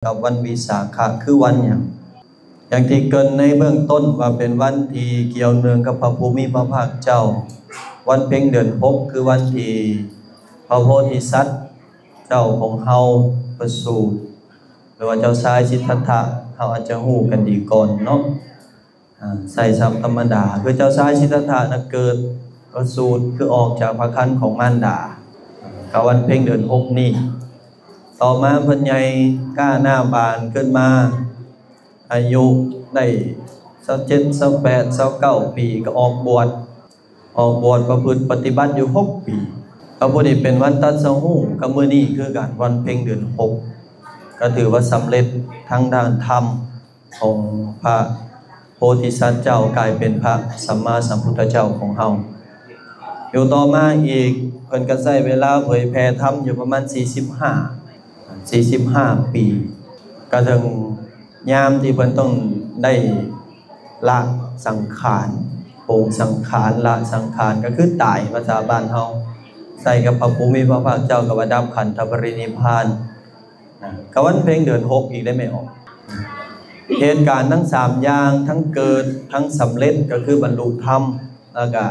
ກັບວັນວິສາຂະຄືວັນຫຍັງ? ຢ່າງທີ່ເກີ່ນໃນເບື້ອງຕົ້ນວ່າເປັນວັນທີ່ກ່ຽວເນື່ອງກັບພະຜູ້ມີພະພາກເຈົ້າ, ວັນເພັງເດືອນຫົກຄືວັນທີ່ພະໂພທິສັດເຈົ້າຂອງເຮົາປະສູດ ຫຼືວ່າເຈົ້າຊາຍສິດທັດຖະ, ເຮົາອາດຈະຮູ້ກັນດີກ່ອນເນາະ. ອາ ໃສ່ສັບທຳມະດາ ຄືເຈົ້າຊາຍສິດທັດຖະນະເກີດປະສູດ ຄືອອກຈາກພະຄັນຂອງມານດາ ກະວັນເພັງເດືອນຫົກນີ້. ຕໍ່ມາເພິ່ນໃຫຍ່ກ້າໜ້າບານຂຶ້ນມາ ອາຍຸໄດ້ຊາວເຈັດ ຊາວແປດ ຊາວເກົ້າປີ ກະອອກບວດ ອອກບວດປະພຶດປະຕິບັດຢູ່ຫົກປີ. ກະຜູ້ນີ້ເປັນວັນຕັດສະຮູ້ກັບມື້ນີ້ຄືກັນ ວັນເພັງເດືອນຫົກ ກະຖືວ່າສຳເລັດທາງດ້ານທຳ ຂອງພະໂພທິສັດເຈົ້າ ກາຍເປັນພະສຳມາສຳພຸດທະເຈົ້າຂອງເຮົາ. ຢູ່ຕໍ່ມາອີກ ເພິ່ນກະໃຊ້ເວລາເຜີຍແຜ່ທຳຢູ່ປະມານສີ່ສິບຫ້າ ສີ່ສິບຫ້າປີ ກະເຖິງຍາມທີ່ເພິ່ນຕ້ອງໄດ້ລະສັງຂານ, ປົງສັງຂານ, ລະສັງຂານ ກະຄືຕາຍ ພາສາບ້ານເຮົາ ໃສ່ກັບພະຜູ້ມີພະພາກເຈົ້າ ກະວ່າດັບຂັນທະປະລິນິບພານ. ນະ ກະວັນເພັງເດືອນຫົກອີກໄດ້ແມ່ອອກ. ເຫດການທັງສາມຢ່າງ ທັງເກີດ ທັງສຳເລັດ ກະຄືບັນລຸທຳ ແລ້ວກະ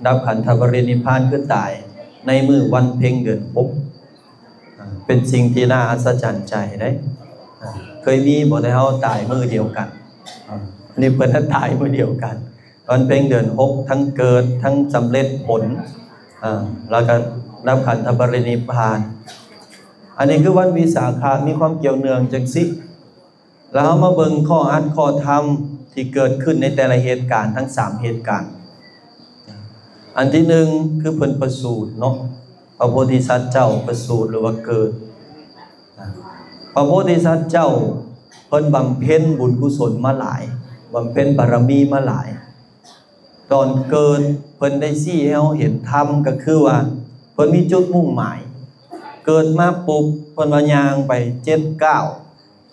ດັບຂັນທະປະລິນິບພານ ຄືຕາຍໃນມື້ວັນເພັງເດືອນຫົກ ອາ ເປັນສິ່ງທີ່ໜ້າອັດສະຈັນໃຈເດ້. ອາ ເຄີຍມີບໍ່ ແຕ່ເຮົາຕາຍມື້ດຽວກັນ? ອາ ອັນນີ້ເພິ່ນຕາຍມື້ດຽວກັນ. ວັນເພັງເດືອນຫົກ ທັງເກີດ ທັງສຳເລັດຜົນ ອາ ແລ້ວກະດັບຂັນທະປະລິນິບພານ. ອັນນີ້ຄືວັນວິສາຂະ ມີຄວາມກ່ຽວເນື່ອງຈັ່ງຊີ້. ແລ້ວເຮົາມາເບິ່ງຂໍ້ອັດຂໍ້ທຳທີ່ເກີດຂຶ້ນໃນແຕ່ລະເຫດການ ທັງສາມເຫດການ. ອັນທີໜຶ່ງ ຄືເພິ່ນປະສູດເນາະ, ພະໂພທິສັດເຈົ້າປະສູດ ຫຼືວ່າເກີດ. ພະໂພທິສັດເຈົ້າເພິ່ນບຳເພັນບຸນກຸສົນມາຫຼາຍ, ບຳເພັນບາລະມີມາຫຼາຍ. ຕອນເກີດເພິ່ນໄດ້ຊີ້ໃຫ້ເຮົາເຫັນທຳ ກະຄືວ່າເພິ່ນມີຈຸດມຸ່ງໝາຍ. ເກີດມາປຸບ ເພິ່ນວ່າຍ່າງໄປເຈັດກ້າວ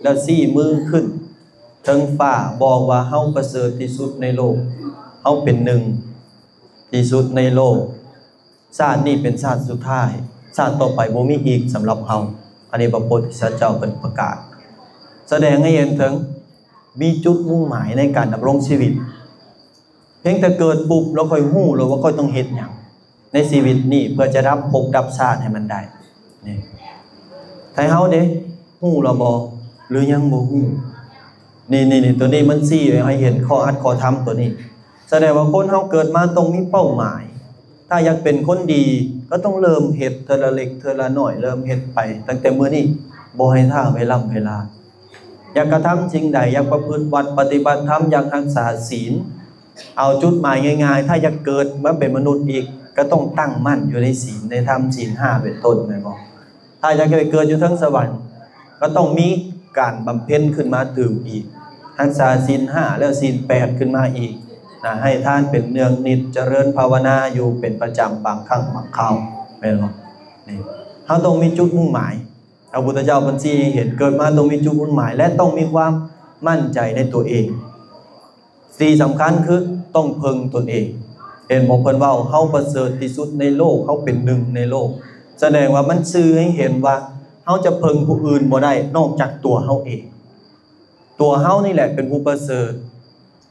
ແລ້ວຊີ້ມືຂຶ້ນເທິງຟ້າ ບອກວ່າເຮົາປະເສີດທີ່ສຸດໃນໂລກ, ເຮົາເປັນໜຶ່ງທີ່ສຸດໃນໂລກ. ຊາດນີ້ເປັນຊາດສຸດທ້າຍ, ຊາດຕໍ່ໄປບໍ່ມີອີກສຳລັບເຮົາ. ອັນນີ້ພະໂພທິສັດເຈົ້າເພິ່ນປະກາດ ສະແດງໃຫ້ເຫັນເຖິງມີຈຸດມຸ່ງໝາຍໃນການດຳລົງຊີວິດ. ພຽງແຕ່ເກີດປຸບ ແລ້ວຂ້ອຍຮູ້ແລ້ວວ່າຂ້ອຍຕ້ອງເຮັດຫຍັງໃນຊີວິດນີ້ ເພື່ອຈະດັບພົບດັບຊາດໃຫ້ມັນໄດ້. ນີ້ ໄທເຮົາເດ້ ຮູ້ແລ້ວບໍ່ ຫຼືຍັງບໍ່ຮູ້? ນີ້ໆໆ ໂຕນີ້ມັນຊີ້ໃຫ້ເຫັນຂໍ້ອັດຂໍ້ທຳໂຕນີ້. ສະແດງວ່າຄົນເຮົາເກີດມາຕ້ອງມີເປົ້າໝາຍ. ຖ້າຢາກເປັນຄົນດີ ກໍຕ້ອງເລີ່ມເຮັດເທື່ອລະເລັກເທື່ອລະນ້ອຍ, ເລີ່ມເຮັດໄປຕັ້ງແຕ່ມື້ນີ້, ບໍ່ໃຫ້ຖ້າໄວ້ລ້ຳໄວ້ຫຼາຍ. ຢາກກະທຳສິ່ງໃດ, ຢາກປະພຶດວັດປະຕິບັດທຳ, ຢາກຮັກສາສິນ, ເອົາຈຸດໝາຍງ່າຍໆ, ຖ້າຢາກເກີດມາເປັນມະນຸດອີກ, ກໍຕ້ອງຕັ້ງໝັ້ນຢູ່ໃນສິນ, ໃນທຳ, ສິນຫ້າເປັນຕົ້ນ, ແມ່ນບໍ່? ຖ້າຢາກໄປເກີດຢູ່ເທິງສະຫວັນ ກໍຕ້ອງມີການບຳເພັນຂຶ້ນມາຕື່ມອີກ, ຮັກສາສິນຫ້າແລ້ວສິນແປດຂຶ້ນມາອີກນະ, ໃຫ້ທານເປັນເນືອງນິດ, ຈະເລີນພາວະນາຢູ່ເປັນປະຈຳບາງຄັ້ງບາງຄາວ, ແມ່ນບໍ່? ນີ້ ເຮົາຕ້ອງມີຈຸດມຸ່ງໝາຍ. ພະພຸດທະເຈົ້າເພິ່ນຊີ້ໃຫ້ເຫັນ, ເກີດມາຕ້ອງມີຈຸດມຸ່ງໝາຍ ແລະ ຕ້ອງມີຄວາມໝັ້ນໃຈໃນຕົວເອງ. ທີ່ສຳຄັນຄືຕ້ອງເພິ່ງຕົນເອງ. ເຫັນບໍ່ ເພິ່ນເວົ້າ ເຮົາປະເສີດທີ່ສຸດໃນໂລກ, ເຮົາເປັນໜຶ່ງໃນໂລກ. ສະແດງວ່າມັນສື່ໃຫ້ເຫັນວ່າເຮົາຈະເພິ່ງຜູ້ອື່ນບໍ່ໄດ້ນອກຈາກຕົວເຮົາເອງ. ຕົວເຮົານີ້ແຫຼະເປັນຜູ້ປະເສີດ.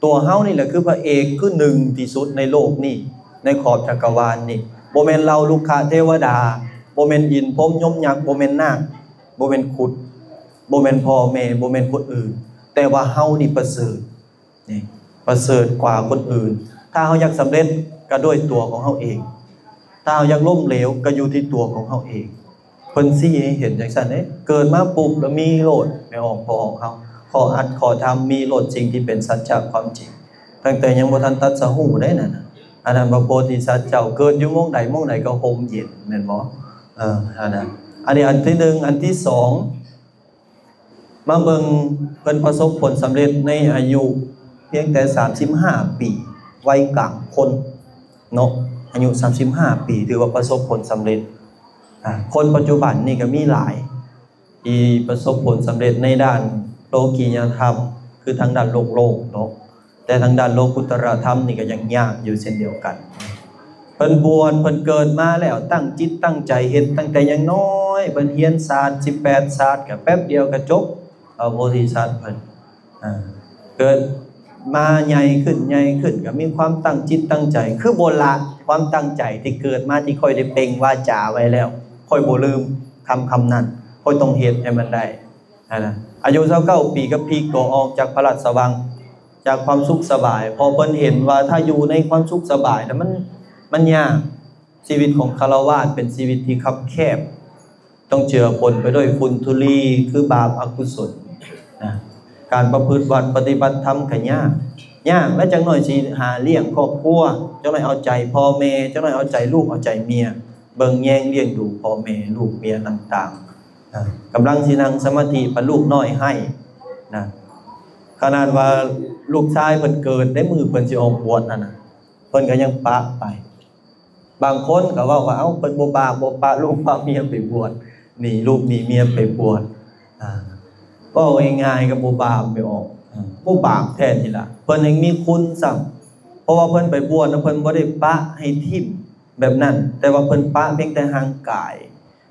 ຕົວເຮົານີ້ແຫຼະຄືພະເອກ, ຄືໜຶ່ງທີ່ສຸດໃນໂລກນີ້, ໃນຂອບຈັກກະວານນີ້. ບໍ່ແມ່ນເຫຼົ່າລຸກຂະເທວະດາ, ບໍ່ແມ່ນອິນ, ພົມ, ຍົມ, ຍັກ, ບໍ່ແມ່ນນາກ, ບໍ່ແມ່ນຄຸດ, ບໍ່ແມ່ນພໍ່ແມ່, ບໍ່ແມ່ນຄົນອື່ນ, ແຕ່ວ່າເຮົານີ້ປະເສີດ. ນີ້ ປະເສີດກວ່າຄົນອື່ນ. ຖ້າເຮົາຢາກສຳເລັດ ກໍດ້ວຍຕົວຂອງເຮົາເອງ. ຖ້າເຮົາຢາກລົ້ມເຫຼວ ກໍຢູ່ທີ່ຕົວຂອງເຮົາເອງ. ເພິ່ນຊີ້ໃຫ້ເຫັນຈັ່ງຊັ້ນເດ້. ເກີດມາປຸບ ແລ້ວມີໂລດ ແມ່ອອກພໍ່ອອກເຮົາ. ຂໍ້ອັດຂໍ້ທຳ ມີໂລດສິ່ງທີ່ເປັນສັດຈະຄວາມຈິງ. ຕັ້ງແຕ່ຍັງບໍ່ທັນຕັດສະຮູ້ໄດ້ນັ້ນນະ. ອັນນັ້ນພະໂພທິສັດເຈົ້າເກີດຢູ່ໝ່ອງໃດໝ່ອງໃດກໍຮົ່ມເຢັນ ແມ່ນບໍ່? ເອີ ອັນນັ້ນ. ອັນນີ້ອັນທີໜຶ່ງ. ອັນທີສອງ ມາເບິ່ງເພິ່ນປະສົບຜົນສຳເລັດໃນອາຍຸພຽງແຕ່ສາມສິບຫ້າປີ, ໄວກາງຄົນເນາະ, ອາຍຸສາມສິບຫ້າປີ ຖືວ່າປະສົບຜົນສຳເລັດ. ອາ ຄົນປັດຈຸບັນນີ້ກໍມີຫຼາຍທີ່ປະສົບຜົນສຳເລັດໃນດ້ານໂລກີຍະທຳ, ຄືທາງດ້ານໂລກໂລກເນາະ. ແຕ່ທາງດ້ານໂລກຸດຕະລະທຳນີ້ກໍຍັງຍາກຢູ່ເຊັ່ນດຽວກັນ. ເພິ່ນບວດ, ເພິ່ນເກີດມາແລ້ວຕັ້ງຈິດຕັ້ງໃຈເຮັດຕັ້ງແຕ່ຍັງນ້ອຍ, ເພິ່ນຮຽນສາດສິບແປດສາດ ກໍແປັບດຽວກໍຈົບ. ພະໂພທິສັດເພິ່ນ ເອີ ເກີດມາໃຫຍ່ຂຶ້ນ ໃຫຍ່ຂຶ້ນກໍມີຄວາມຕັ້ງຈິດຕັ້ງໃຈ ຄືບໍ່ລະຄວາມຕັ້ງໃຈທີ່ເກີດມາ ທີ່ຂ້ອຍໄດ້ເປັ່ງວາຈາໄວ້ແລ້ວ ຂ້ອຍບໍ່ລືມຄຳ ຄຳນັ້ນ ຂ້ອຍຕ້ອງເຮັດໃຫ້ມັນໄດ້ຫັ້ນນະ. ອາຍຸຊາວເກົ້າປີ ກໍພລິກຕົວອອກຈາກພະລາຊະວັງ ຈາກຄວາມສຸກສະບາຍ ເພາະເພິ່ນເຫັນວ່າຖ້າຢູ່ໃນຄວາມສຸກສະບາຍແລ້ວມັນ ມັນຍາກ. ຊີວິດຂອງຄາລະວາດເປັນຊີວິດທີ່ຄັບແຄບ ຕ້ອງເຈືອປົນໄປດ້ວຍຝຸ່ນທຸລີ ຄືບາບອະກຸສົນນະ. ການປະພຶດວັດປະຕິບັດທຳກໍຍາກ ຍາກ ແລະ ຈັກໜ້ອຍຊິຫາລ້ຽງຄອບຄົວ ຈັກໜ້ອຍເອົາໃຈພໍ່ແມ່ ຈັກໜ້ອຍເອົາໃຈລູກເອົາໃຈເມຍ ເບິ່ງແຍງລ້ຽງດູພໍ່ແມ່ລູກເມຍຕ່າງໆນະ. ກຳລັງຊິນັ່ງສະມາທິ ປະລູກນ້ອຍໄຫ້ນະ. ຂະໜາດວ່າລູກຊາຍເພິ່ນເກີດໃນມື້ເພິ່ນຊິອອກບວດຫັ້ນນະ ເພິ່ນກໍຍັງປະໄປ. ບາງຄົນກໍເວົ້າວ່າ ເອົ້າ ເພິ່ນບໍ່ບາບ ບໍ່ປະລູກປະເມຍໄປບວດ ໜີລູກໜີເມຍໄປບວດ. ອາ ເວົ້າງ່າຍໆກໍບໍ່ບາບ ແມ່ອອກ ອາ ບໍ່ບາບແທ້ນີ້ລະ ເພິ່ນຍັງມີຄຸນຊ້ຳ ເພາະວ່າເພິ່ນໄປບວດນະ ເພິ່ນບໍ່ໄດ້ປະໃຫ້ຖິ້ມແບບນັ້ນ ແຕ່ວ່າເພິ່ນປະພຽງແຕ່ຮ່າງກາຍ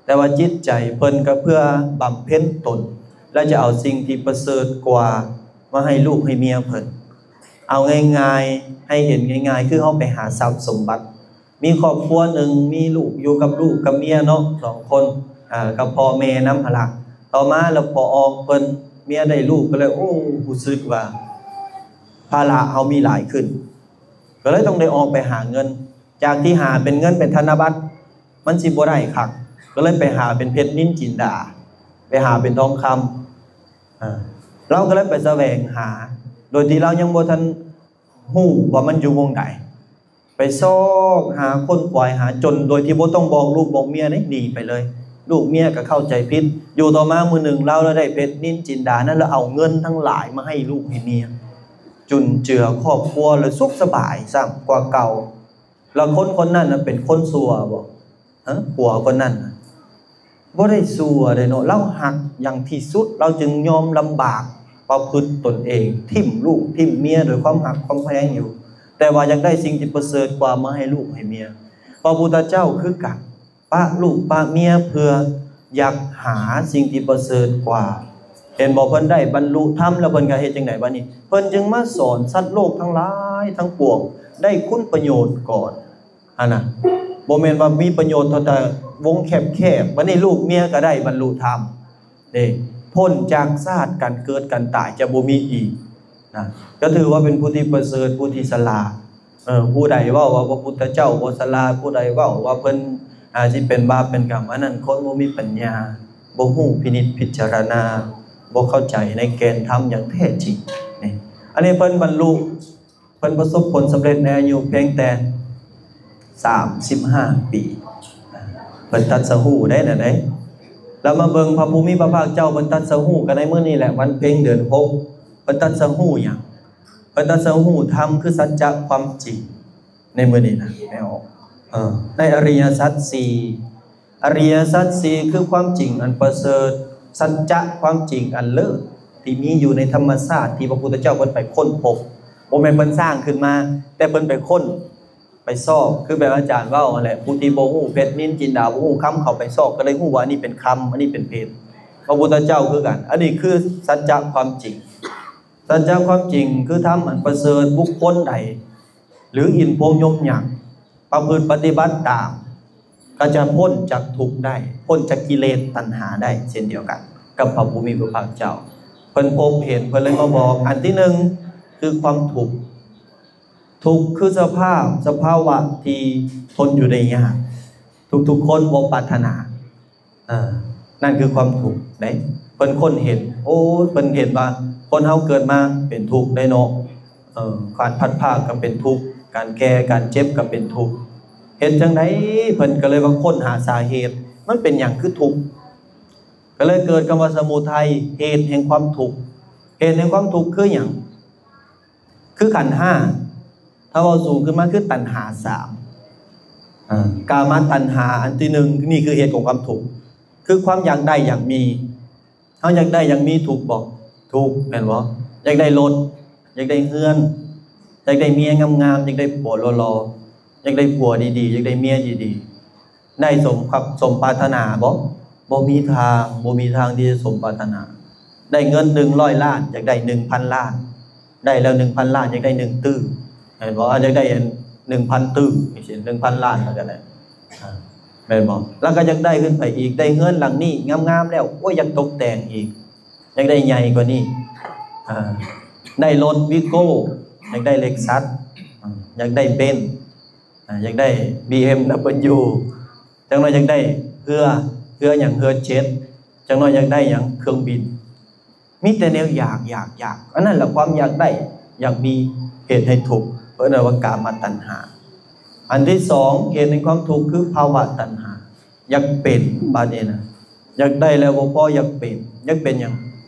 ແຕ່ວ່າຈິດໃຈເພິ່ນກໍເພື່ອບຳເພັນຕົນ ແລະ ຈະເອົາສິ່ງທີ່ປະເສີດກວ່າມາໃຫ້ລູກໃຫ້ເມຍເພິ່ນ. ເອົາງ່າຍໆ ໃຫ້ເຫັນງ່າຍໆ ຄືເຮົາໄປຫາຊັບສົມບັດ ມີຄອບຄົວໜຶ່ງ ມີລູກຢູ່ກັບລູກກັບເມຍເນາະ ສອງຄົນ ອາ ກັບພໍ່ແມ່ນຳຫັ້ນລະ. ຕໍ່ມາແລ້ວພໍ່ອອກເພິ່ນ ເມຍໄດ້ລູກ ກໍເລີຍ ໂອ້ ຮູ້ສຶກວ່າພາລະເຮົາມີຫຼາຍຂຶ້ນ ກໍເລີຍຕ້ອງໄດ້ອອກໄປຫາເງິນ. ຈາກທີ່ຫາເປັນເງິນເປັນທະນະບັດ ມັນຊິບໍ່ໄດ້ຄັກ ກໍເລີຍໄປຫາເປັນເພັດນິນຈິນດາ ໄປຫາເປັນທອງຄຳ. ເອີ ລາວກໍເລີຍໄປສະແຫວງຫາ ໂດຍທີ່ລາວຍັງບໍ່ທັນຮູ້ວ່າມັນຢູ່ໝ່ອງໃດ ໄປຊອກຫາ ຄົ້ນຄວ້າຫາ ຈົນໂດຍທີ່ບໍ່ຕ້ອງບອກລູກບອກເມຍເດ້ ໜີໄປເລີຍ ລູກເມຍກໍເຂົ້າໃຈຜິດ. ຢູ່ຕໍ່ມາມື້ໜຶ່ງ ລາວລະໄດ້ເພັດນິນຈິນດານັ້ນ ລະເອົາເງິນທັງຫຼາຍມາໃຫ້ລູກໃຫ້ເມຍ ຈຸນເຈືອຄອບຄົວ ລະສຸກສະບາຍຊ້ຳກວ່າເກົ່າ. ລະຄົນຄົນນັ້ນນະເປັນຄົນຊົ່ວບໍ່? ຮະ? ຜົວຄົນນັ້ນນະ ບໍ່ໄດ້ຊົ່ວເດ້ເນາະ ລາວຮັກຢ່າງທີ່ສຸດ ລາວຈຶ່ງຍອມລຳບາກປະພຶດຕົນເອງ ຖິ້ມລູກຖິ້ມເມຍດ້ວຍຄວາມຮັກຄວາມແພງຢູ່ ແຕ່ວ່າຢາກໄດ້ສິ່ງທີ່ປະເສີດກວ່າມາໃຫ້ລູກໃຫ້ເມຍ. ພະພຸດທະເຈົ້າຄືກັນ ປະລູກປະເມຍເພື່ອຢາກຫາສິ່ງທີ່ປະເສີດກວ່າ. ເຫັນບໍ່? ເພິ່ນໄດ້ບັນລຸທຳ ແລ້ວເພິ່ນກໍເຮັດຈັ່ງໃດບາດນີ້? ເພິ່ນຈຶ່ງມາສອນສັດໂລກທັງຫຼາຍທັງປວງ ໄດ້ຄຸນປະໂຫຍດກ່ອນຫັ້ນນະ. ບໍ່ແມ່ນວ່າມີປະໂຫຍດເທົ່າແຕ່ວົງແຄບໆ ບາດນີ້ລູກເມຍກໍໄດ້ບັນລຸທຳເດ້ ພົ້ນຈາກຊາດການເກີດການຕາຍຈະບໍ່ມີອີກນະ. ກໍຖືວ່າເປັນຜູ້ທີ່ປະເສີດ ຜູ້ທີ່ສະຫຼາດ. ເອີ ຜູ້ໃດເວົ້າວ່າພະພຸດທະເຈົ້າບໍ່ສະຫຼາດ ຜູ້ໃດເວົ້າວ່າເພິ່ນ ອາ ຊິເປັນບາບເປັນກຳ ອັນນັ້ນຄົນບໍ່ມີປັນຍາ ບໍ່ຮູ້ພິນິດພິຈາລະນາ ບໍ່ເຂົ້າໃຈໃນແກ່ນທຳຢ່າງແທ້ຈິງນີ້. ອັນນີ້ເພິ່ນບັນລຸ ເພິ່ນປະສົບຜົນສຳເລັດໃນອາຍຸພຽງແຕ່ສາມສິບຫ້າປີ ເພິ່ນຕັດສະຮູ້ໄດ້ນະເດ້. ແລ້ວມາເບິ່ງພະຜູ້ມີພະພາກເຈົ້າເພິ່ນຕັດສະຮູ້ກັນໃນມື້ນີ້ແຫຼະ ວັນເພັງເດືອນຫົກ ເພິ່ນຕັດສະຮູ້ຫຍັງ? ເພິ່ນຕັດສະຮູ້ທຳຄືສັດຈະຄວາມຈິງໃນມື້ນີ້ນະ ແມ່ນບໍ່? ເອີ ໃນອະລິຍະສັດສີ່ ອະລິຍະສັດສີ່ຄືຄວາມຈິງອັນປະເສີດ ສັດຈະຄວາມຈິງອັນເລີດທີ່ມີຢູ່ໃນທຳມະຊາດ ທີ່ພະພຸດທະເຈົ້າເພິ່ນໄປຄົ້ນພົບ ບໍ່ແມ່ນເພິ່ນສ້າງຂຶ້ນມາ ແຕ່ເພິ່ນໄປຄົ້ນ ໄປຊອກ ຄືແບບອາຈານເວົ້າຫັ້ນແຫຼະ ຜູ້ທີ່ບໍ່ຮູ້ເພັດນິນຈິນດາ ບໍ່ຮູ້ຄຳ ເຂົ້າໄປຊອກ ກໍໄດ້ຮູ້ວ່າອັນນີ້ເປັນຄຳ ອັນນີ້ເປັນເພັດ. ພະພຸດທະເຈົ້າຄືກັນ ອັນນີ້ຄືສັດຈະຄວາມຈິງ. ສັດຈະຄວາມຈິງຄືທຳອັນປະເສີດ. ບຸກຄົນໃດ ຫຼືອິນພວມຍົມຍັກ ປະພຶດປະຕິບັດຕາມ ກໍຈະພົ້ນຈາກທຸກໄດ້ ພົ້ນຈາກກິເລດຕັນຫາໄດ້ ເຊັ່ນດຽວກັນກັບພະຜູ້ມີພະພາກເຈົ້າ. ເພິ່ນພົບເຫັນ ເພິ່ນເລີຍມາບອກ. ອັນທີໜຶ່ງ ຄືຄວາມທຸກ. ທຸກຄືສະພາບ ສະພາວະທີ່ທົນຢູ່ໄດ້ຍາກ ທຸກໆຄົນບໍ່ປາດຖະໜາ. ເອີ ນັ້ນຄືຄວາມທຸກເດ້. ເພິ່ນຄົ້ນເຫັນ ໂອ້ ເພິ່ນເຫັນວ່າຄົນເຮົາເກີດມາເປັນທຸກໄດ໋ເນາະ. ເອີ ການພັດພາກກໍເປັນທຸກ ການແກ່ ການເຈັບກໍເປັນທຸກ. ເຮັດຈັ່ງໃດ? ເພິ່ນກໍເລີຍວ່າຄົ້ນຫາສາເຫດ ມັນເປັນຫຍັງຄືທຸກ? ກໍເລີຍເກີດຄຳວ່າສະມຸໄທ ເຫດແຫ່ງຄວາມທຸກ. ເຫດແຫ່ງຄວາມທຸກຄືຫຍັງ? ຄືຂັນຫ້າ ຖ້າເວົ້າສູງຂຶ້ນມາຄືຕັນຫາສາມ. ເອີ ກາມະຕັນຫາອັນທີໜຶ່ງ ນີ້ຄືເຫດຂອງຄວາມທຸກ ຄືຄວາມຢາກໄດ້ຢາກມີ. ເຮົາຢາກໄດ້ຢາກມີທຸກບໍ່? ທຸກ ແມ່ນບໍ່? ຢາກໄດ້ລົດ ຢາກໄດ້ເຮືອນ ຢາກໄດ້ເມຍງາມໆ ຢາກໄດ້ຜົວຫຼໍ່ໆ ຢາກໄດ້ຜົວດີໆ ຢາກໄດ້ເມຍດີໆ. ໄດ້ສົມຄວາມ ສົມປາດຖະໜາບໍ່? ບໍ່ມີທາງ ບໍ່ມີທາງທີ່ຈະສົມປາດຖະໜາ. ໄດ້ເງິນໜຶ່ງຮ້ອຍລ້ານ ຢາກໄດ້ໜຶ່ງພັນລ້ານ ໄດ້ແລ້ວໜຶ່ງພັນລ້ານ ຢາກໄດ້ໜຶ່ງຕື້ ແມ່ນບໍ່? ອາ ຢາກໄດ້ອັນໜຶ່ງພັນຕື້ ຈັ່ງຊີ້ ໜຶ່ງພັນລ້ານ ແລ້ວກໍໄດ້ ອາ ແມ່ນບໍ່? ແລ້ວກໍຢາກໄດ້ຂຶ້ນໄປອີກ ໄດ້ເຮືອນຫຼັງນີ້ງາມໆແລ້ວ ໂອ້ຍ ຢາກຕົກແຕ່ງອີກ ຢາກໄດ້ໃຫຍ່ກວ່ານີ້ ອາ ໄດ້ລົດວີໂກ້ ຢາກໄດ້ເລັກຊັສ ອາ ຢາກໄດ້ເບັນ ອາ ຢາກໄດ້ບີເອັມດັບເບິນຢູ ຈັກໜ້ອຍຢາກໄດ້ເຮືອ ເຮືອຫຍັງ? ເຮືອເຈັດ ຈັກໜ້ອຍຢາກໄດ້ຫຍັງ? ເຄື່ອງບິນ. ມີແຕ່ແນວຢາກ ຢາກ ຢາກ ອັນນັ້ນລະຄວາມຢາກໄດ້ ຢາກມີ ເຮັດໃຫ້ທຸກ ເພິ່ນເອີ້ນວ່າກາມະຕັນຫາ. ອັນທີສອງ ເຫດແຫ່ງຄວາມທຸກຄືພາວະຕັນຫາ ຢາກເປັນ ບາດນີ້ນະ ຢາກໄດ້ແລ້ວບໍ່ພໍ ຢາກເປັນ ຢາກເປັນຫຍັງ?